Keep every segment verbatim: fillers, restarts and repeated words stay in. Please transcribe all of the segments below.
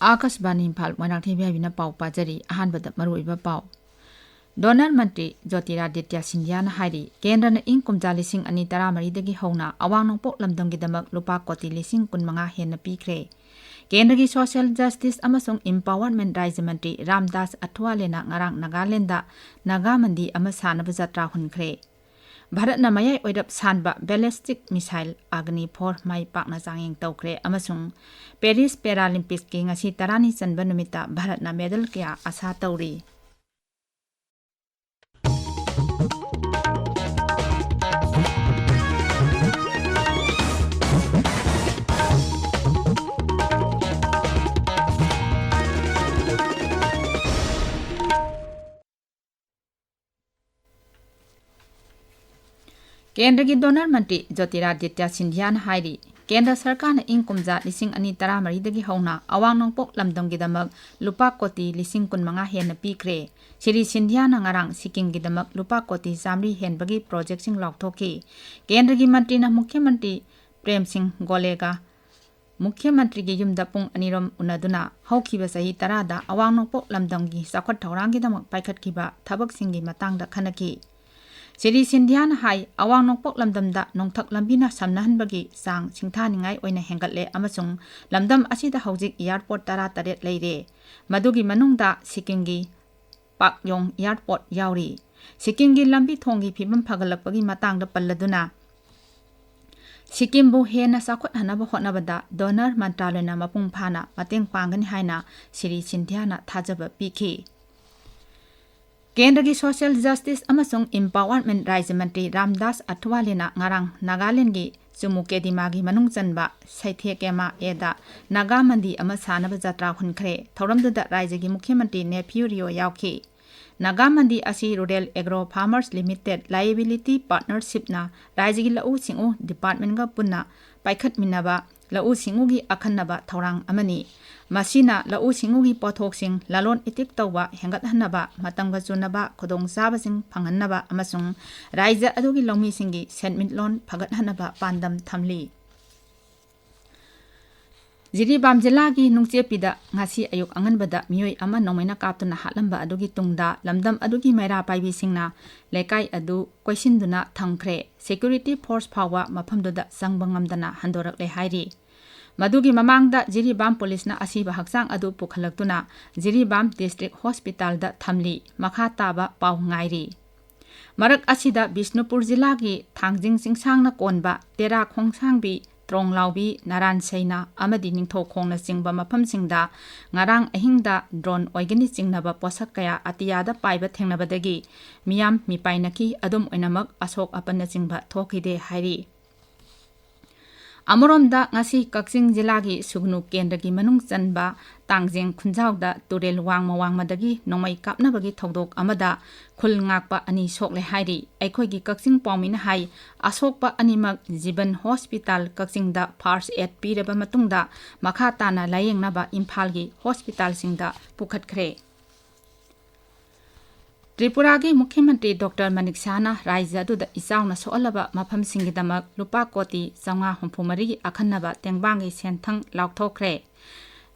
ꯑꯥꯀꯥꯁꯕꯥꯅꯤ ꯏꯝꯐꯥꯜ, ꯃꯣꯏꯔꯥꯡꯊꯦꯝ ꯍꯥꯏꯕꯤꯅ ꯄꯥꯎ ꯄꯥꯖꯔꯤ꯫ ꯑꯍꯥꯟꯕꯗ ꯃꯔꯨꯑꯣꯏꯕ ꯄꯥꯎ꯫ ꯗꯣꯅꯔ ꯃꯟꯇ꯭ꯔꯤ ꯖꯣꯇꯤꯔꯥꯗꯤꯇ꯭ꯌ ꯁꯤꯟꯙ꯭ꯌꯥꯅ ꯍꯥꯏꯔꯤ, ꯀꯦꯟꯗ꯭ꯔꯅ ꯏꯪ ꯀꯨꯝꯖꯥ ꯂꯤꯁꯤꯡ ꯑꯅꯤ ꯇꯔꯥꯃꯔꯤꯗꯒꯤ ꯍꯧꯅ ꯑꯋꯥꯡ ꯅꯣꯡꯄꯣꯛ ꯂꯝꯗꯝꯒꯤꯗꯃꯛ ꯂꯨꯄꯥ ꯀꯣꯇꯤ ꯂꯤꯁꯤꯡ ꯀꯨꯟꯃꯉꯥ ꯍꯦꯟꯅ ꯄꯤꯈ꯭ꯔꯦ꯫ ꯀꯦꯟꯗ꯭ꯔꯒꯤ ꯁꯣꯁꯤꯌꯦꯜ ꯖꯁꯇꯤꯁ ꯑꯃꯁꯨꯡ ꯏꯝꯄꯥꯋꯔꯃꯦꯟ ꯔꯥꯖ꯭ꯌ ꯃꯟꯇ꯭ꯔꯤ ꯔꯥꯝꯗꯥꯁ ꯑꯊꯋꯥꯂꯦꯅ ꯉꯔꯥꯡ ꯅꯥꯒꯥꯂꯦꯟꯗ ꯅꯥꯒꯥ ꯃꯟꯗꯤ ꯑꯃ ꯁꯥꯅꯕ ꯖꯇ꯭ꯔꯥ ꯍꯨꯟꯈ꯭ꯔꯦ꯫ ꯚꯥꯔꯠꯅ ꯃꯌꯥꯏ ꯑꯣꯏꯔꯞ ꯁꯥꯟꯕ ꯕꯦꯂꯤꯁꯇꯤꯛ ꯃꯤꯁꯥꯏꯜ ꯑꯒꯅꯤ ꯐꯣꯔ ꯃꯥꯏ ꯄꯥꯛꯅ ꯆꯥꯡꯌꯦꯡ ꯇꯧꯈ꯭ꯔꯦ ꯑꯃꯁꯨꯡ ꯄꯦꯔꯤꯁ ꯄꯦꯔꯥꯂꯤꯝꯄꯤꯛꯁꯀꯤ ꯉꯁꯤ ꯇꯔꯥꯅꯤ ꯆꯟꯕ ꯅꯨꯃꯤꯠꯇ ꯚꯥꯔꯠꯅ ꯃꯦꯗꯜ ꯀꯌꯥ ꯑꯁꯥ ꯇꯧꯔꯤ꯫ ꯀꯦꯟꯗ꯭ꯔꯒꯤ ꯗꯣꯅꯔ ꯃꯟꯇ꯭ꯔꯤ ꯖꯣꯇꯤꯔꯥꯗꯤꯇ꯭ꯌ ꯁꯤꯟꯙꯤꯌꯥꯅ ꯍꯥꯏꯔꯤ, ꯀꯦꯟꯗ꯭ꯔ ꯁꯔꯀꯥꯔꯅ ꯏꯪ ꯀꯨꯝꯖꯥ ꯂꯤꯁꯤꯡ ꯑꯅꯤ ꯇꯔꯥꯃꯔꯤꯗꯒꯤ ꯍꯧꯅ ꯑꯋꯥꯡ ꯅꯣꯡꯄꯣꯛ ꯂꯝꯗꯝꯒꯤꯗꯃꯛ ꯂꯨꯄꯥ ꯀꯣꯇꯤ ꯂꯤꯁꯤꯡ ꯀꯨꯟꯃꯉꯥ ꯍꯦꯟꯅ ꯄꯤꯈ꯭ꯔꯦ꯫ ꯁ꯭ꯔꯤ ꯁꯤꯟꯙꯤꯌꯥꯅ ꯉꯔꯥꯡ ꯁꯤꯛꯀꯤꯝꯒꯤꯗꯃꯛ ꯂꯨꯄꯥ ꯀꯣꯇꯤ ꯆꯥꯃꯔꯤ ꯍꯦꯟꯕꯒꯤ ꯄ꯭ꯔꯣꯖꯦꯛꯁꯤꯡ ꯂꯥꯎꯊꯣꯛꯈꯤ꯫ ꯀꯦꯟꯗ꯭ꯔꯒꯤ ꯃꯟꯇ꯭ꯔꯤꯅ ꯃꯨꯈ꯭ꯌ ꯃꯟꯇ꯭ꯔꯤ ꯄ꯭ꯔꯦꯝ ꯁꯤꯡ ꯒꯣꯂꯦꯒ ꯃꯨꯈ꯭ꯌ ꯃꯟꯇ꯭ꯔꯤꯒꯤ ꯌꯨꯝꯗ ꯄꯨꯡ ꯑꯅꯤꯔꯣꯝ ꯎꯅꯗꯨꯅ ꯍꯧꯈꯤꯕ ꯆꯍꯤ ꯇꯔꯥꯗ ꯑꯋꯥꯡ ꯅꯣꯡꯄꯣꯛ ꯂꯝꯗꯝꯒꯤ ꯆꯥꯎꯈꯠ ꯊꯧꯔꯥꯡꯒꯤꯗꯃꯛ ꯄꯥꯏꯈꯠꯈꯤꯕ ꯊꯕꯛꯁꯤꯡꯒꯤ ꯃꯇꯥꯡꯗ ꯈꯟꯅꯈꯤ꯫ ꯁ꯭ꯔꯤ ꯁꯤꯟꯙꯤꯌꯥꯅ ꯍꯥꯏ, ꯑꯋꯥꯡ ꯅꯣꯡꯄꯣꯛ ꯂꯝꯗꯝꯗ ꯅꯣꯡꯊꯛ ꯂꯝꯕꯤꯅ ꯁꯝꯅꯍꯟꯕꯒꯤ ꯆꯥꯡ ꯁꯤꯡꯊꯥꯅꯤꯡꯉꯥꯏ ꯑꯣꯏꯅ ꯍꯦꯟꯒꯠꯂꯦ ꯑꯃꯁꯨꯡ ꯂꯝꯗꯝ ꯑꯁꯤꯗ ꯍꯧꯖꯤꯛ ꯏꯌꯥꯔꯄꯣꯔꯠ ꯇꯔꯥꯇꯔꯦꯠ ꯂꯩꯔꯦ꯫ ꯃꯗꯨꯒꯤ ꯃꯅꯨꯡꯗ ꯁꯤꯛꯀꯤꯝꯒꯤ ꯄꯥꯛꯌꯣꯡ ꯏꯌꯥꯔꯄꯣꯔꯠ ꯌꯥꯎꯔꯤ꯫ ꯁꯤꯛꯀꯤꯝꯒꯤ ꯂꯝꯕꯤ ꯊꯣꯡꯒꯤ ꯐꯤꯕꯝ ꯐꯒꯠꯂꯛꯄꯒꯤ ꯃꯇꯥꯡꯗ ꯄꯜꯂꯗꯨꯅ, ꯁꯤꯛꯀꯤꯝꯕꯨ ꯍꯦꯟꯅ ꯆꯥꯎꯈꯠꯍꯟꯅꯕ ꯍꯣꯠꯅꯕꯗ ꯗꯣꯅꯔ ꯃꯟꯇ꯭ꯔꯥꯂꯌꯅ ꯃꯄꯨꯡ ꯐꯥꯅ ꯃꯇꯦꯡ ꯄꯥꯡꯒꯅꯤ ꯍꯥꯏꯅ ꯁ꯭ꯔꯤ ꯁꯤꯟꯙꯤꯌꯥꯅ ꯊꯥꯖꯕ ꯄꯤꯈꯤ꯫ ꯀꯦꯟꯗ꯭ꯔꯒꯤ ꯁꯣꯁꯤꯌꯦꯜ ꯖꯁꯇꯤꯁ ꯑꯃꯁꯨꯡ ꯏꯝꯄꯥꯋꯔꯃꯦꯟ ꯔꯥꯖ꯭ꯌ ꯃꯟꯇ꯭ꯔꯤ ꯔꯥꯝꯗꯥꯁ ꯑꯊꯋꯥꯂꯦꯅ ꯉꯔꯥꯡ ꯅꯥꯒꯥꯂꯦꯟꯗꯒꯤ ꯆꯨꯃꯨꯀꯦꯗꯤꯃꯥꯒꯤ ꯃꯅꯨꯡ ꯆꯟꯕ ꯁꯩꯊꯦ ꯀꯦꯃꯥ ꯑꯦꯗ ꯅꯥꯒꯥ ꯃꯟꯗꯤ ꯑꯃ ꯁꯥꯅꯕ ꯖꯇ꯭ꯔꯥ ꯍꯨꯟꯈ꯭ꯔꯦ꯫ ꯊꯧꯔꯝꯗꯨꯗ ꯔꯥꯖ꯭ꯌꯒꯤ ꯃꯨꯈ꯭ꯌ ꯃꯟꯇ꯭ꯔꯤ ꯅꯦꯐꯤꯌꯨ ꯔꯤꯑꯣ ꯌꯥꯎꯈꯤ꯫ ꯅꯥꯒꯥ ꯃꯟꯗꯤ ꯑꯁꯤ rural agro farmers limited liability ꯄꯥꯔꯠꯅꯔꯁꯤꯞꯅ ꯔꯥꯖ꯭ꯌꯒꯤ ꯂꯧꯎ ꯁꯤꯡꯎ ꯗꯤꯄꯥꯔꯠꯃꯦꯟꯒ ꯄꯨꯟꯅ ꯄꯥꯏꯈꯠꯃꯤꯟꯅꯕ ꯂꯧꯎ ꯁꯤꯡꯎꯒꯤ ꯑꯈꯟꯅꯕ ꯊꯧꯔꯥꯡ ꯑꯃꯅꯤ꯫ ꯃꯁꯤꯅ ꯂꯧꯎ ꯁꯤꯡꯎꯒꯤ ꯄꯣꯠꯊꯣꯛꯁꯤꯡ ꯂꯂꯣꯟ ꯏꯇꯤꯛ ꯇꯧꯕ ꯍꯦꯟꯒꯠꯍꯟꯅꯕ, ꯃꯇꯝꯒ ꯆꯨꯅꯕ ꯈꯨꯗꯣꯡꯆꯥꯕꯁꯤꯡ ꯐꯪꯍꯟꯅꯕ ꯑꯃꯁꯨꯡ ꯔꯥꯖ꯭ꯌ ꯑꯗꯨꯒꯤ ꯂꯧꯃꯤꯁꯤꯡꯒꯤ ꯁꯦꯟꯃꯤꯠꯂꯣꯟ ꯐꯒꯠꯍꯟꯅꯕ ꯄꯥꯟꯗꯝ ꯊꯝꯂꯤ꯫ ꯖꯤꯔꯤꯕꯥꯝ ꯖꯤꯂꯥꯒꯤ ꯅꯨꯡꯆꯦꯞꯄꯤꯗ ꯉꯁꯤ ꯑꯌꯨꯛ ꯑꯉꯟꯕꯗ ꯃꯤꯑꯣꯏ ꯑꯃ ꯅꯣꯡꯃꯩꯅ ꯀꯥꯞꯇꯨꯅ ꯍꯥꯠꯂꯝꯕ ꯑꯗꯨꯒꯤ ꯇꯨꯡꯗ ꯂꯝꯗꯝ ꯑꯗꯨꯒꯤ ꯃꯩꯔꯥ ꯄꯥꯏꯕꯤꯁꯤꯡꯅ ꯂꯩꯀꯥꯏ ꯑꯗꯨ ꯀꯣꯏꯁꯤꯟꯗꯨꯅ ꯊꯝꯈ꯭ꯔꯦ꯫ Security force ꯐꯥꯎꯕ ꯃꯐꯝꯗꯨꯗ ꯆꯪꯕ ꯉꯝꯗꯅ ꯍꯟꯗꯣꯔꯛꯂꯦ ꯍꯥꯏꯔꯤ꯫ ꯃꯗꯨꯒꯤ ꯃꯃꯥꯡꯗ ꯖꯤꯔꯤꯕꯥꯝ ꯄꯨꯂꯤꯁꯅ ꯑꯁꯤꯕ ꯍꯛꯆꯥꯡ ꯑꯗꯨ ꯄꯨꯈꯠꯂꯛꯇꯨꯅ ꯖꯤꯔꯤꯕꯥꯝ District Hospitalꯗ ꯊꯝꯂꯤ꯫ ꯃꯈꯥ ꯇꯥꯕ ꯄꯥꯎ ꯉꯥꯏꯔꯤ꯫ ꯃꯔꯛ ꯑꯁꯤꯗ ꯕꯤꯁꯅꯨꯄꯨꯔ ꯖꯤꯂꯥꯒꯤ ꯊꯥꯡꯖꯤꯡ ꯆꯤꯡꯁꯥꯡꯅ ꯀꯣꯟꯕ ꯇꯦꯔꯥ ꯈꯣꯡꯁꯥꯡꯕꯤ, ꯇ꯭ꯔꯣꯡꯂꯥꯎꯕꯤ, ꯅꯔꯥꯟ ꯁꯩꯅꯥ ꯑꯃꯗꯤ ꯅꯤꯡꯊꯧꯈꯣꯡꯅꯆꯤꯡꯕ ꯃꯐꯝꯁꯤꯡꯗ ꯉꯔꯥꯡ ꯑꯍꯤꯡꯗ drone ꯑꯣꯏꯒꯅꯤ ꯆꯤꯡꯅꯕ ꯄꯣꯠꯁꯛ ꯀꯌꯥ ꯑꯇꯤꯌꯥꯗ ꯄꯥꯏꯕ ꯊꯦꯡꯅꯕꯗꯒꯤ ꯃꯤꯌꯥꯝ ꯃꯤꯄꯥꯏꯅꯈꯤ꯫ ꯑꯗꯨꯝ ꯑꯣꯏꯅꯃꯛ ꯑꯁꯣꯛ ꯑꯄꯟꯅꯆꯤꯡꯕ ꯊꯣꯛꯈꯤꯗꯦ ꯍꯥꯏꯔꯤ꯫ ꯑꯃꯔꯣꯝꯗ ꯉꯁꯤ ꯀꯛꯆꯤꯡ ꯖꯤꯂꯥꯒꯤ ꯁꯨꯒꯅꯨ ꯀꯦꯟꯗ꯭ꯔꯒꯤ ꯃꯅꯨꯡ ꯆꯟꯕ ꯇꯥꯡꯖꯦꯡ ꯈꯨꯟꯖꯥꯎꯗ ꯇꯨꯔꯦꯜ ꯋꯥꯡꯃ ꯋꯥꯡꯃꯗꯒꯤ ꯅꯣꯡꯃꯩ ꯀꯥꯞꯅꯕꯒꯤ ꯊꯧꯗꯣꯛ ꯑꯃꯗ ꯈꯨꯜ ꯉꯥꯛꯄ ꯑꯅꯤ ꯁꯣꯛꯂꯦ ꯍꯥꯏꯔꯤ꯫ ꯑꯩꯈꯣꯏꯒꯤ ꯀꯛꯆꯤꯡ ꯄꯥꯎꯃꯤꯅ ꯍꯥꯏ, ꯑꯁꯣꯛꯄ ꯑꯅꯤꯃꯛ ꯖꯤꯕꯟ ꯍꯣꯁꯄꯤꯇꯥꯜ ꯀꯛꯆꯤꯡꯗ first aid ꯄꯤꯔꯕ ꯃꯇꯨꯡꯗ ꯃꯈꯥ ꯇꯥꯅ ꯂꯥꯌꯦꯡꯅꯕ ꯏꯝꯐꯥꯜꯒꯤ ꯍꯣꯁꯄꯤꯇꯥꯜꯁꯤꯡꯗ ꯄꯨꯈꯠꯈ꯭ꯔꯦ꯫ ꯇ꯭ꯔꯤꯄꯨꯔꯥꯒꯤ ꯃꯨꯈ꯭ꯌ ꯃꯟꯇ꯭ꯔꯤ ꯗꯣꯛꯇꯔ ꯃꯅꯤꯛ ꯁꯍꯥꯅ ꯔꯥꯖ꯭ꯌ ꯑꯗꯨꯗ ꯏꯆꯥꯎꯅ ꯁꯣꯛꯍꯜꯂꯕ ꯃꯐꯝꯁꯤꯡꯒꯤꯗꯃꯛ ꯂꯨꯄꯥ ꯀꯣꯇꯤ ꯆꯥꯝꯃꯉꯥ ꯍꯨꯝꯐꯨ ꯃꯔꯤꯒꯤ ꯑꯈꯟꯅꯕ ꯇꯦꯡꯕꯥꯡꯒꯤ ꯁꯦꯟꯊꯪ ꯂꯥꯎꯊꯣꯛꯈ꯭ꯔꯦ꯫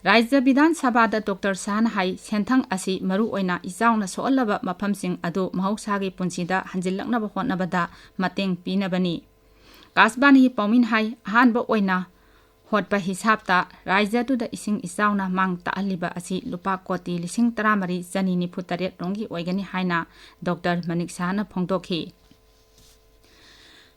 ꯔꯥꯖ꯭ꯌ ꯕꯤꯙꯥꯟ ꯁꯚꯥꯗ ꯗꯣꯛꯇꯔ ꯁꯍꯥꯅ ꯍꯥꯏ, ꯁꯦꯟꯊꯪ ꯑꯁꯤ ꯃꯔꯨꯑꯣꯏꯅ ꯏꯆꯥꯎꯅ ꯁꯣꯛꯍꯜꯂꯕ ꯃꯐꯝꯁꯤꯡ ꯑꯗꯨ ꯃꯍꯧꯁꯥꯒꯤ ꯄꯨꯟꯁꯤꯗ ꯍꯟꯖꯤꯜꯂꯛꯅꯕ ꯍꯣꯠꯅꯕꯗ ꯃꯇꯦꯡ ꯄꯤꯅꯕꯅꯤ꯫ ꯀꯥꯁꯕꯥꯅꯤꯒꯤ ꯄꯥꯎꯃꯤꯅ ꯍꯥꯏ, ꯑꯍꯥꯟꯕ ꯑꯣꯏꯅ ꯍꯣꯠꯄ ꯍꯤꯁꯥꯕꯇ ꯔꯥꯖ꯭ꯌ ꯑꯗꯨꯗ ꯏꯁꯤꯡ ꯏꯆꯥꯎꯅ ꯃꯥꯡ ꯇꯥꯛꯍꯜꯂꯤꯕ ꯑꯁꯤ ꯂꯨꯄꯥ ꯀꯣꯇꯤ ꯂꯤꯁꯤꯡ ꯇꯔꯥꯃꯔꯤ ꯆꯅꯤ ꯅꯤꯐꯨ ꯇꯔꯦꯠ ꯔꯣꯝꯒꯤ ꯑꯣꯏꯒꯅꯤ ꯍꯥꯏꯅ ꯗꯣꯛꯇꯔ ꯃꯅꯤꯛ ꯁꯍꯥꯅ ꯐꯣꯡꯗꯣꯛꯈꯤ꯫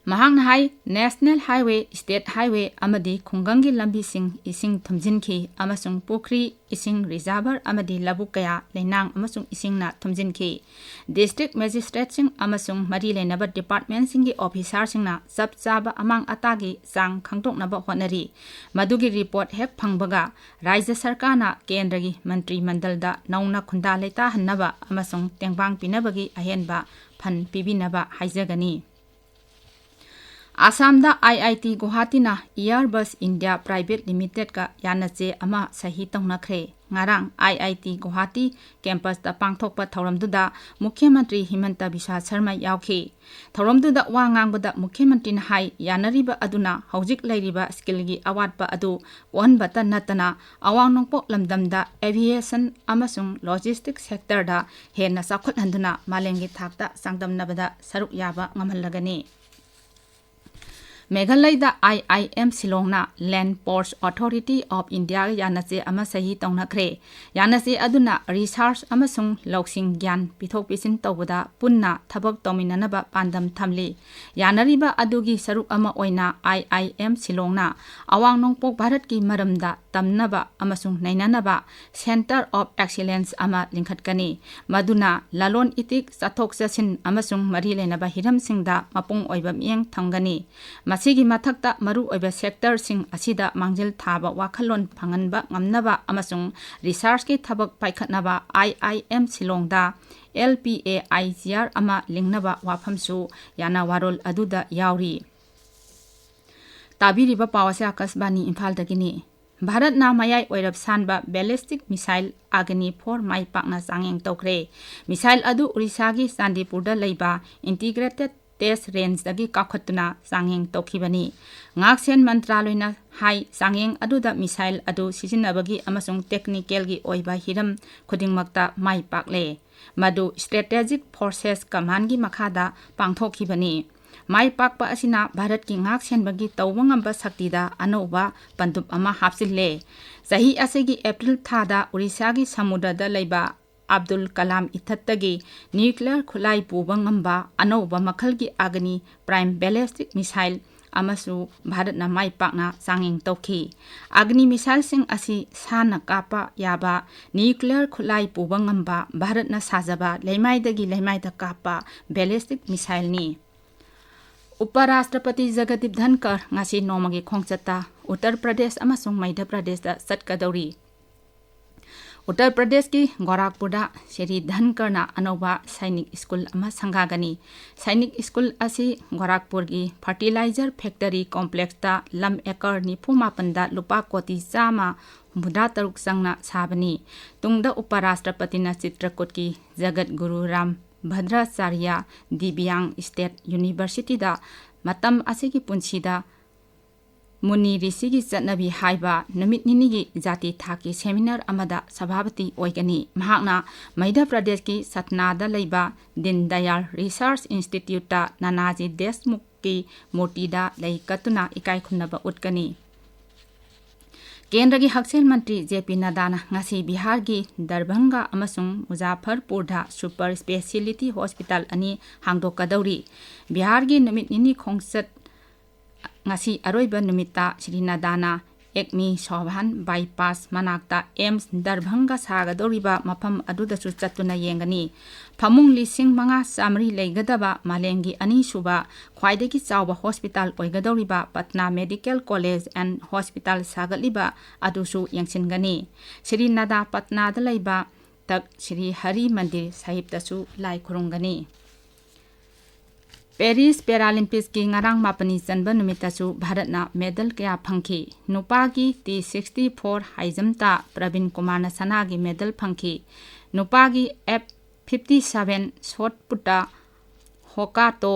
ꯃꯍꯥꯛꯅ ꯍꯥꯏ, National Highway, State Highway ꯑꯃꯗꯤ ꯈꯨꯡꯒꯪꯒꯤ ꯂꯝꯕꯤꯁꯤꯡ ꯏꯁꯤꯡ ꯊꯨꯝꯖꯤꯟꯈꯤ ꯑꯃꯁꯨꯡ ꯄꯨꯈ꯭ꯔꯤ, ꯏꯁꯤꯡ reservoir ꯑꯃꯗꯤ ꯂꯧꯕꯨꯛ ꯀꯌꯥ ꯂꯩꯅꯥꯡ ꯑꯃꯁꯨꯡ ꯏꯁꯤꯡꯅ ꯊꯨꯝꯖꯤꯟꯈꯤ꯫ District Magistrateꯁꯤꯡ ꯑꯃꯁꯨꯡ ꯃꯔꯤ ꯂꯩꯅꯕ departmentꯁꯤꯡꯒꯤ officerꯁꯤꯡꯅ ꯆꯞ ꯆꯥꯕ ꯑꯃꯥꯡ ꯑꯇꯥꯒꯤ ꯆꯥꯡ ꯈꯪꯗꯣꯛꯅꯕ ꯍꯣꯠꯅꯔꯤ꯫ ꯃꯗꯨꯒꯤ report ꯍꯦꯛ ꯐꯪꯕꯒ ꯔꯥꯖ꯭ꯌ ꯁꯔꯀꯥꯔꯅ ꯀꯦꯟꯗ꯭ꯔꯒꯤ ꯃꯟꯇ꯭ꯔꯤ ꯃꯟꯗꯜꯗ ꯅꯧꯅ ꯈꯨꯟꯗꯥ ꯂꯩꯇꯥꯍꯟꯅꯕ ꯑꯃꯁꯨꯡ ꯇꯦꯡꯕꯥꯡ ꯄꯤꯅꯕꯒꯤ ꯑꯍꯦꯟꯕ fund ꯄꯤꯕꯤꯅꯕ ꯍꯥꯏꯖꯒꯅꯤ꯫ ꯑꯁꯥꯝꯗ ꯑꯥꯏ ꯑꯥꯏ ꯇꯤ ꯒꯨꯋꯥꯍꯥꯇꯤꯅ Airbus India Private Limitedꯀ ꯌꯥꯅꯆꯦ ꯑꯃ ꯁꯍꯤ ꯇꯧꯅꯈ꯭ꯔꯦ꯫ ꯉꯔꯥꯡ ꯑꯥꯏ ꯑꯥꯏ ꯇꯤ ꯒꯨꯋꯥꯍꯥꯇꯤ campusꯇ ꯄꯥꯡꯊꯣꯛꯄ ꯊꯧꯔꯝꯗꯨꯗ ꯃꯨꯈ꯭ꯌ ꯃꯟꯇ꯭ꯔꯤ ꯍꯤꯃꯟꯇ ꯕꯤꯁ꯭ꯋꯥ ꯁꯔꯃ ꯌꯥꯎꯈꯤ꯫ ꯊꯧꯔꯝꯗꯨꯗ ꯋꯥ ꯉꯥꯡꯕꯗ ꯃꯨꯈ꯭ꯌ ꯃꯟꯇ꯭ꯔꯤꯅ ꯍꯥꯏ, ꯌꯥꯅꯔꯤꯕ ꯑꯗꯨꯅ ꯍꯧꯖꯤꯛ ꯂꯩꯔꯤꯕ skillꯒꯤ ꯑꯋꯥꯠꯄ ꯑꯗꯨ ꯀꯣꯛꯍꯟꯕꯇ ꯅꯠꯇꯅ ꯑꯋꯥꯡ ꯅꯣꯡꯄꯣꯛ ꯂꯝꯗꯝꯗ aviation ꯑꯃꯁꯨꯡ logistics sectorꯗ ꯍꯦꯟꯅ ꯆꯥꯎꯈꯠꯍꯟꯗꯨꯅ ꯃꯥꯂꯦꯝꯒꯤ ꯊꯥꯛꯇ ꯆꯥꯡꯗꯝꯅꯕꯗ ꯁꯔꯨꯛ ꯌꯥꯕ ꯉꯝꯍꯜꯂꯒꯅꯤ꯫ ꯃꯦꯘꯥꯂꯌꯗ ꯑꯥꯏ ꯑꯥꯏ ꯑꯦꯝ ꯁꯤꯂꯣꯡꯅ Land Ports Authority of Indiaꯒ ꯌꯥꯅꯆꯦ ꯑꯃ ꯁꯍꯤ ꯇꯧꯅꯈ꯭ꯔꯦ꯫ ꯌꯥꯅꯆꯦ ꯑꯗꯨꯅ research ꯑꯃꯁꯨꯡ ꯂꯧꯁꯤꯡ ꯒ꯭ꯌꯥꯟ ꯄꯤꯊꯣꯛ ꯄꯤꯁꯤꯟ ꯇꯧꯕꯗ ꯄꯨꯟꯅ ꯊꯕꯛ ꯇꯧꯃꯤꯟꯅꯅꯕ ꯄꯥꯟꯗꯝ ꯊꯝꯂꯤ꯫ ꯌꯥꯅꯔꯤꯕ ꯑꯗꯨꯒꯤ ꯁꯔꯨꯛ ꯑꯃ ꯑꯣꯏꯅ ꯑꯥꯏ ꯑꯥꯏ ꯑꯦꯝ ꯁꯤꯂꯣꯡꯅ ꯑꯋꯥꯡ ꯅꯣꯡꯄꯣꯛ ꯚꯥꯔꯠꯀꯤ ꯃꯔꯝꯗ ꯇꯝꯅꯕ ꯑꯃꯁꯨꯡ ꯅꯩꯅꯅꯕ Centre of Excellence ꯑꯃ ꯂꯤꯡꯈꯠꯀꯅꯤ, ꯃꯗꯨꯅ ꯂꯂꯣꯟ ꯏꯇꯤꯛ, ꯆꯠꯊꯣꯛ ꯆꯠꯁꯤꯟ ꯑꯃꯁꯨꯡ ꯃꯔꯤ ꯂꯩꯅꯕ ꯍꯤꯔꯝꯁꯤꯡꯗ ꯃꯄꯨꯡ ꯑꯣꯏꯕ ꯃꯤꯠꯌꯦꯡ ꯊꯝꯒꯅꯤ꯫ ꯃꯁꯤꯒꯤ ꯃꯊꯛꯇ, ꯃꯔꯨꯑꯣꯏꯕ sectorꯁꯤꯡ ꯑꯁꯤꯗ ꯃꯥꯡꯖꯤꯜ ꯊꯥꯕ ꯋꯥꯈꯜꯂꯣꯟ ꯐꯪꯍꯟꯕ ꯉꯝꯅꯕ ꯑꯃꯁꯨꯡ researchꯀꯤ ꯊꯕꯛ ꯄꯥꯏꯈꯠꯅꯕ ꯑꯥꯏ ꯑꯥꯏ ꯑꯦꯝ ꯁꯤꯂꯣꯡꯗ L P A I G R ꯑꯃ ꯂꯤꯡꯅꯕ ꯋꯥꯐꯝꯁꯨ ꯌꯥꯅ ꯋꯥꯔꯣꯜ ꯑꯗꯨꯗ ꯌꯥꯎꯔꯤ꯫ ꯇꯥꯕꯤꯔꯤꯕ ꯄꯥꯎ ꯑꯁꯤ ꯑꯥꯀꯥꯁꯕꯥꯅꯤ ꯏꯝꯐꯥꯜꯗꯒꯤꯅꯤ꯫ ꯚꯥꯔꯠꯅ ꯃꯌꯥꯏ ꯑꯣꯏꯔꯞ ꯁꯥꯟꯕ ballistic missile Agni four ꯃꯥꯏ ꯄꯥꯛꯅ ꯆꯥꯡꯌꯦꯡ ꯇꯧꯈ꯭ꯔꯦ꯫ Missile ꯑꯗꯨ ꯑꯣꯔꯤꯁꯥꯒꯤ ꯆꯥꯟꯗꯤꯄꯨꯔꯗ ꯂꯩꯕ Integrated Test Rangeꯗꯒꯤ ꯀꯥꯎꯈꯠꯇꯨꯅ ꯆꯥꯡꯌꯦꯡ ꯇꯧꯈꯤꯕꯅꯤ꯫ ꯉꯥꯛꯁꯦꯟ ꯃꯟꯇ꯭ꯔꯥꯂꯣꯏꯅ ꯍꯥꯏ, ꯆꯥꯡꯌꯦꯡ ꯑꯗꯨꯗ missile ꯑꯗꯨ ꯁꯤꯖꯤꯟꯅꯕꯒꯤ ꯑꯃꯁꯨꯡ technicalꯒꯤ ꯑꯣꯏꯕ ꯍꯤꯔꯝ ꯈꯨꯗꯤꯡꯃꯛꯇ ꯃꯥꯏ ꯄꯥꯛꯂꯦ꯫ ꯃꯗꯨ Strategic Forces Commandꯒꯤ ꯃꯈꯥꯗ ꯄꯥꯡꯊꯣꯛꯈꯤꯕꯅꯤ꯫ ꯃꯥꯏ ꯄꯥꯛꯄ ꯑꯁꯤꯅ ꯚꯥꯔꯠꯀꯤ ꯉꯥꯛ ꯁꯦꯟꯕꯒꯤ ꯇꯧꯕ ꯉꯝꯕ ꯁꯛꯇꯤꯗ ꯑꯅꯧꯕ ꯄꯟꯗꯨꯞ ꯑꯃ ꯍꯥꯞꯆꯤꯜꯂꯦ꯫ ꯆꯍꯤ ꯑꯁꯤꯒꯤ April ꯊꯥꯗ ꯑꯣꯔꯤꯁꯥꯒꯤ ꯁꯃꯨꯗ꯭ꯔꯗ ꯂꯩꯕ ꯑꯕꯗꯨꯜ ꯀꯂꯥꯝ ꯏꯊꯠꯇꯒꯤ nuclear ꯈꯨꯠꯂꯥꯏ ꯄꯨꯕ ꯉꯝꯕ ꯑꯅꯧꯕ ꯃꯈꯜꯒꯤ Agni Prime ballistic missile ꯑꯃꯁꯨ ꯚꯥꯔꯠꯅ ꯃꯥꯏ ꯄꯥꯛꯅ ꯆꯥꯡꯌꯦꯡ ꯇꯧꯈꯤ꯫ Agni missileꯁꯤꯡ ꯑꯁꯤ ꯁꯥꯟꯅ ꯀꯥꯞꯄ ꯌꯥꯕ nuclear ꯈꯨꯠꯂꯥꯏ ꯄꯨꯕ ꯉꯝꯕ ꯚꯥꯔꯠꯅ ꯁꯥꯖꯕ ꯂꯩꯃꯥꯏꯗꯒꯤ ꯂꯩꯃꯥꯏꯗ ꯀꯥꯞꯄ ballistic missileꯅꯤ꯫ ꯎꯄ ꯔꯥꯁꯇ꯭ꯔꯄꯇꯤ ꯖꯒꯗꯤꯞ ꯙꯟꯀꯔ ꯉꯁꯤ ꯅꯣꯡꯃꯒꯤ ꯈꯣꯡꯆꯠꯇ ꯎꯠꯇꯔ ꯄ꯭ꯔꯗꯦꯁ ꯑꯃꯁꯨꯡ ꯃꯙ꯭ꯌ ꯄ꯭ꯔꯗꯦꯁꯇ ꯆꯠꯀꯗꯧꯔꯤ꯫ ꯎꯠꯇꯔ ꯄ꯭ꯔꯗꯦꯁꯀꯤ ꯒꯣꯔꯥꯈꯄꯨꯔꯗ ꯁ꯭ꯔꯤ ꯙꯟꯀꯔꯅ ꯑꯅꯧꯕ ꯁꯥꯏꯅꯤꯛ ꯁ꯭ꯀꯨꯜ ꯑꯃ ꯁꯪꯒꯥꯒꯅꯤ꯫ ꯁꯥꯏꯅꯤꯛ ꯁ꯭ꯀꯨꯜ ꯑꯁꯤ ꯒꯣꯔꯥꯈꯄꯨꯔꯒꯤ ꯐꯔꯇꯤꯂꯥꯏꯖꯔ ꯐꯦꯛꯇꯔꯤ ꯀꯣꯝꯄ꯭ꯂꯦꯛꯁꯇ ꯂꯝ ꯑꯦꯀꯔ ꯅꯤꯐꯨ ꯃꯥꯄꯟꯗ ꯂꯨꯄꯥ ꯀꯣꯇꯤ ꯆꯥꯝꯃ ꯍꯨꯝꯐꯨꯇꯔꯨꯛ ꯆꯪꯅ ꯁꯥꯕꯅꯤ꯫ ꯇꯨꯡꯗ ꯎꯄꯔꯥꯁꯇ꯭ꯔꯄꯇꯤꯅ ꯆꯤꯇ꯭ꯔꯀꯨꯠꯀꯤ ꯖꯒꯠ ꯒꯨꯔꯨ ꯔꯥꯝ ꯚꯗ꯭ꯔꯥꯆꯥꯔꯌ ꯗꯤꯕ꯭ꯌꯥꯡ ꯁ꯭ꯇꯦꯠ ꯌꯨꯅꯤꯚꯔꯁꯤꯇꯤꯗ ꯃꯇꯝ ꯑꯁꯤꯒꯤ ꯄꯨꯟꯁꯤꯗ ꯃꯨꯅꯤ ꯔꯤꯁꯤꯒꯤ ꯆꯠꯅꯕꯤ ꯍꯥꯏꯕ ꯅꯨꯃꯤꯠ ꯅꯤꯅꯤꯒꯤ ꯖꯥꯇꯤ ꯊꯥꯛꯀꯤ ꯁꯦꯃꯤꯅꯥꯔ ꯑꯃꯗ ꯁꯚꯥꯄꯇꯤ ꯑꯣꯏꯒꯅꯤ꯫ ꯃꯍꯥꯛꯅ ꯃꯙ꯭ꯌ ꯄ꯭ꯔꯗꯦꯁꯀꯤ ꯁꯠꯅꯥꯗ ꯂꯩꯕ ꯗꯤꯟ ꯗꯌꯥꯜ ꯔꯤꯁꯔꯆ ꯏꯟꯁꯇꯤꯇ꯭ꯌꯨꯠꯇ ꯅꯥꯅꯥꯖꯤ ꯗꯦꯁꯃꯨꯈꯀꯤ ꯃꯨꯔꯇꯤꯗ ꯂꯩ ꯀꯠꯇꯨꯅ ꯏꯀꯥꯏ ꯈꯨꯝꯅꯕ ꯎꯠꯀꯅꯤ꯫ ꯀꯦꯟꯗ꯭ꯔꯒꯤ ꯍꯛꯁꯦꯜ ꯃꯟꯇ꯭ꯔꯤ ꯖꯦ ꯄꯤ ꯅꯗꯥꯅ ꯉꯁꯤ ꯕꯤꯍꯥꯔꯒꯤ ꯗꯔꯚꯪꯒ ꯑꯃꯁꯨꯡ ꯃꯨꯖꯥꯐꯔꯄꯨꯔꯗ ꯁꯨꯄꯔ ꯁ꯭ꯄꯦꯁꯤꯌꯦꯂꯤꯇꯤ ꯍꯣꯁꯄꯤꯇꯥꯜ ꯑꯅꯤ ꯍꯥꯡꯗꯣꯛꯀꯗꯧꯔꯤ꯫ ꯕꯤꯍꯥꯔꯒꯤ ꯅꯨꯃꯤꯠ ꯅꯤꯅꯤ ꯈꯣꯡꯆꯠ ꯉꯁꯤ ꯑꯔꯣꯏꯕ ꯅꯨꯃꯤꯠꯇ ꯁ꯭ꯔꯤ ꯅꯗꯥꯅ ꯑꯦꯛꯃꯤ ꯁꯣꯚꯥꯟ ꯕꯥꯏꯄꯥꯁ ꯃꯅꯥꯛꯇ ꯑꯦꯝꯁ ꯗꯔꯚꯪꯒ ꯁꯥꯒꯗꯧꯔꯤꯕ ꯃꯐꯝ ꯑꯗꯨꯗꯁꯨ ꯆꯠꯇꯨꯅ ꯌꯦꯡꯒꯅꯤ꯫ ꯐꯃꯨꯡ ꯂꯤꯁꯤꯡ ꯃꯉꯥ ꯆꯥꯃꯔꯤ ꯂꯩꯒꯗꯕ ꯃꯥꯂꯦꯝꯒꯤ ꯑꯅꯤꯁꯨꯕ ꯈ꯭ꯋꯥꯏꯗꯒꯤ ꯆꯥꯎꯕ ꯍꯣꯁꯄꯤꯇꯥꯜ ꯑꯣꯏꯒꯗꯧꯔꯤꯕ Patna medical college and hospital ꯁꯥꯒꯠꯂꯤꯕ ꯑꯗꯨꯁꯨ ꯌꯦꯡꯁꯤꯟꯒꯅꯤ꯫ ꯁ꯭ꯔꯤ ꯅꯗꯥ ꯄꯠꯅꯥꯗ ꯂꯩꯕ ꯇꯛ ꯁ꯭ꯔꯤ ꯍꯔꯤ ꯃꯟꯗꯤꯔ ꯁꯥꯍꯤꯕꯇꯁꯨ ꯂꯥꯏ ꯈꯨꯔꯨꯝꯒꯅꯤ꯫ ꯄꯦꯔꯤꯁ ꯄꯦꯔꯥꯂꯤꯝꯄꯤꯛꯁꯀꯤ ꯉꯔꯥꯡ ꯃꯥꯄꯅꯤ ꯆꯟꯕ ꯅꯨꯃꯤꯠꯇꯁꯨ ꯚꯥꯔꯠꯅ ꯃꯦꯗꯜ ꯀꯌꯥ ꯐꯪꯈꯤ꯫ ꯅꯨꯄꯥꯒꯤ ꯇꯤ ꯁꯤꯛꯁꯇꯤ ꯐꯣꯔ ꯍꯥꯏ ꯖꯝꯞꯇ ꯄ꯭ꯔꯕꯤꯟ ꯀꯨꯃꯥꯔꯅ ꯁꯅꯥꯒꯤ ꯃꯦꯗꯜ ꯐꯪꯈꯤ꯫ ꯅꯨꯄꯥꯒꯤ ꯑꯦꯐ ꯐꯤꯐꯇꯤ ꯁꯚꯦꯟ ꯁꯣꯠ ꯄꯨꯠꯇ ꯍꯣꯀꯥꯇꯣ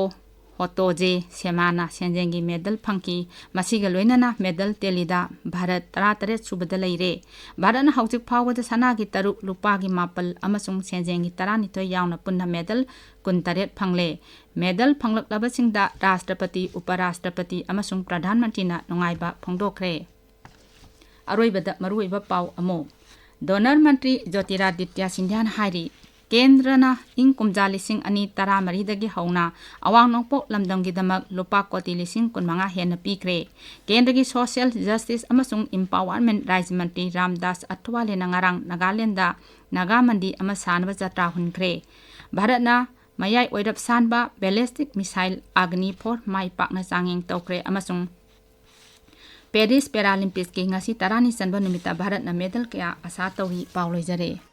ꯍꯣꯇꯣꯖꯦ ꯁꯦꯃꯥꯅ ꯁꯦꯟꯖꯦꯡꯒꯤ ꯃꯦꯗꯜ ꯐꯪꯈꯤ꯫ ꯃꯁꯤꯒ ꯂꯣꯏꯅꯅ ꯃꯦꯗꯜ ꯇꯦꯂꯤꯗ ꯚꯥꯔꯠ ꯇꯔꯥꯇꯔꯦꯠ ꯁꯨꯕꯗ ꯂꯩꯔꯦ꯫ ꯚꯥꯔꯠꯅ ꯍꯧꯖꯤꯛ ꯐꯥꯎꯕꯗ ꯁꯅꯥꯒꯤ ꯇꯔꯨꯛ, ꯂꯨꯄꯥꯒꯤ ꯃꯥꯄꯜ ꯑꯃꯁꯨꯡ ꯁꯦꯟꯖꯦꯡꯒꯤ ꯇꯔꯥꯅꯤꯊꯣꯏ ꯌꯥꯎꯅ ꯄꯨꯟꯅ ꯃꯦꯗꯜ ꯀꯨꯟꯇꯔꯦꯠ ꯐꯪꯂꯦ꯫ ꯃꯦꯗꯜ ꯐꯪꯂꯛꯂꯕꯁꯤꯡꯗ ꯔꯥꯁꯇ꯭ꯔꯄꯇꯤ, ꯎꯄꯔꯥꯁꯇ꯭ꯔꯄꯇꯤ ꯑꯃꯁꯨꯡ ꯄ꯭ꯔꯙꯥꯟ ꯃꯟꯇ꯭ꯔꯤꯅ ꯅꯨꯡꯉꯥꯏꯕ ꯐꯣꯡꯗꯣꯛꯈ꯭ꯔꯦ꯫ ꯑꯔꯣꯏꯕꯗ ꯃꯔꯨꯑꯣꯏꯕ ꯄꯥꯎ ꯑꯃꯨꯛ꯫ ꯗꯣꯅꯔ ꯃꯟꯇ꯭ꯔꯤ ꯖꯣꯇꯤꯔꯥꯗꯤꯇ꯭ꯌ ꯁꯤꯟꯙ꯭ꯌꯥꯅ ꯍꯥꯏꯔꯤ, ꯀꯦꯟꯗ꯭ꯔꯅ ꯏꯪ ꯀꯨꯝꯖꯥ ꯂꯤꯁꯤꯡ ꯑꯅꯤ ꯇꯔꯥꯃꯔꯤꯗꯒꯤ ꯍꯧꯅ ꯑꯋꯥꯡ ꯅꯣꯡꯄꯣꯛ ꯂꯝꯗꯝꯒꯤꯗꯃꯛ ꯂꯨꯄꯥ ꯀꯣꯇꯤ ꯂꯤꯁꯤꯡ ꯀꯨꯟꯃꯉꯥ ꯍꯦꯟꯅ ꯄꯤꯈ꯭ꯔꯦ꯫ ꯀꯦꯟꯗ꯭ꯔꯒꯤ ꯁꯣꯁꯤꯌꯦꯜ ꯖꯁꯇꯤꯁ ꯑꯃꯁꯨꯡ ꯏꯝꯄꯥꯋꯔꯃꯦꯟ ꯔꯥꯖ꯭ꯌ ꯃꯟꯇ꯭ꯔꯤ ꯔꯥꯝꯗꯥꯁ ꯑꯊꯋꯥꯂꯦꯅ ꯉꯔꯥꯡ ꯅꯥꯒꯥꯂꯦꯟꯗ ꯅꯥꯒꯥ ꯃꯟꯗꯤ ꯑꯃ ꯁꯥꯅꯕ ꯖꯇ꯭ꯔꯥ ꯍꯨꯟꯈ꯭ꯔꯦ꯫ ꯚꯥꯔꯠꯅ ꯃꯌꯥꯏ ꯑꯣꯏꯔꯞ ꯁꯥꯟꯕ ꯕꯦꯂꯤꯁꯇꯤꯛ ꯃꯤꯁꯥꯏꯜ ꯑꯒꯅꯤ ꯐꯣꯔ ꯃꯥꯏ ꯄꯥꯛꯅ ꯆꯥꯡꯌꯦꯡ ꯇꯧꯈ꯭ꯔꯦ ꯑꯃꯁꯨꯡ ꯄꯦꯔꯤꯁ ꯄꯦꯔꯥꯂꯤꯝꯄꯤꯛꯁꯀꯤ ꯉꯁꯤ ꯇꯔꯥꯅꯤ ꯆꯟꯕ ꯅꯨꯃꯤꯠꯇ ꯚꯥꯔꯠꯅ ꯃꯦꯗꯜ ꯀꯌꯥ ꯑꯁꯥ ꯇꯧꯏ꯫ ꯄꯥꯎ ꯂꯣꯏꯖꯔꯦ꯫